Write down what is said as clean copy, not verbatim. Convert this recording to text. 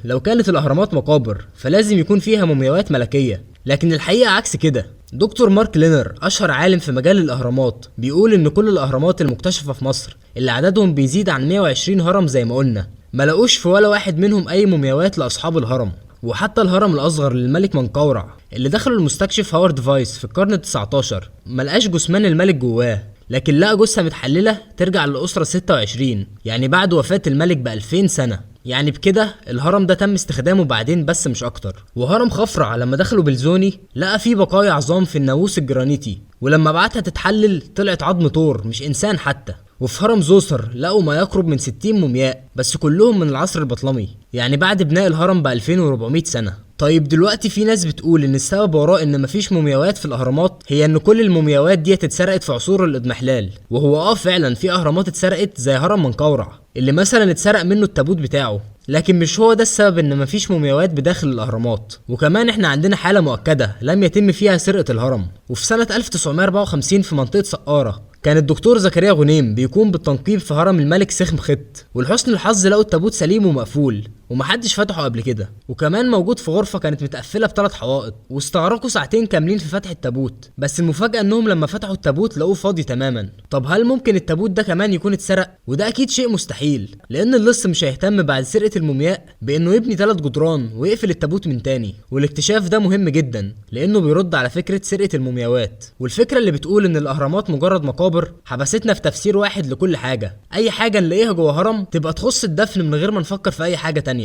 لو كانت الاهرامات مقابر فلازم يكون فيها مومياوات ملكية، لكن الحقيقة عكس كده. دكتور مارك لينر اشهر عالم في مجال الاهرامات بيقول ان كل الاهرامات المكتشفة في مصر اللي عددهم بيزيد عن 120 هرم زي ما قلنا، ما لقوش في ولا واحد منهم اي مومياوات لاصحاب الهرم. وحتى الهرم الاصغر للملك منقورع اللي دخله المستكشف هاورد فايس في القرن ال19 ما لقاش جثمان الملك جواه، لكن لقى جثة متحللة ترجع للأسرة 26، يعني بعد وفاة الملك ب2000 سنة. يعني بكده الهرم ده تم استخدامه بعدين بس مش اكتر. وهرم خفرع لما دخلوا بلزوني لقى فيه بقايا عظام في الناموس الجرانيتي، ولما بعتها تتحلل طلعت عظم طور مش انسان حتى. وفي هرم زوسر لقوا ما يقرب من 60 مومياء بس كلهم من العصر البطلمي، يعني بعد بناء الهرم ب 2400 سنة. طيب دلوقتي في ناس بتقول ان السبب وراء ان مفيش مومياوات في الاهرامات هي ان كل المومياوات دي اتسرقت في عصور الاضمحلال، وهو فعلا في اهرامات اتسرقت زي هرم منقورع اللي مثلا اتسرق منه التابوت بتاعه، لكن مش هو ده السبب ان مفيش مومياوات بداخل الاهرامات. وكمان احنا عندنا حالة مؤكدة لم يتم فيها سرقة الهرم. وفي سنة 1954 في منطقة سقارة كان الدكتور زكريا غنيم بيقوم بالتنقيب في هرم الملك سخمخت، ولحسن الحظ لقوا التابوت سليم ومقفول ومحدش فتحه قبل كده، وكمان موجود في غرفة كانت متقفلة بثلاث حوائط، واستغرقوا ساعتين كاملين في فتح التابوت. بس المفاجأة انهم لما فتحوا التابوت لقوه فاضي تماما. طب هل ممكن التابوت ده كمان يكون اتسرق؟ وده اكيد شيء مستحيل، لان اللص مش هيهتم بعد سرقة المومياء بانه يبني 3 جدران ويقفل التابوت من تاني. والاكتشاف ده مهم جدا لانه بيرد على فكرة سرقة المومياوات، والفكرة اللي بتقول ان الاهرامات مجرد مقابر حبستنا في تفسير واحد لكل حاجة، اي حاجة نلاقيها جوه هرم تبقى تخص الدفن من غير ما نفكر في اي حاجة تانية.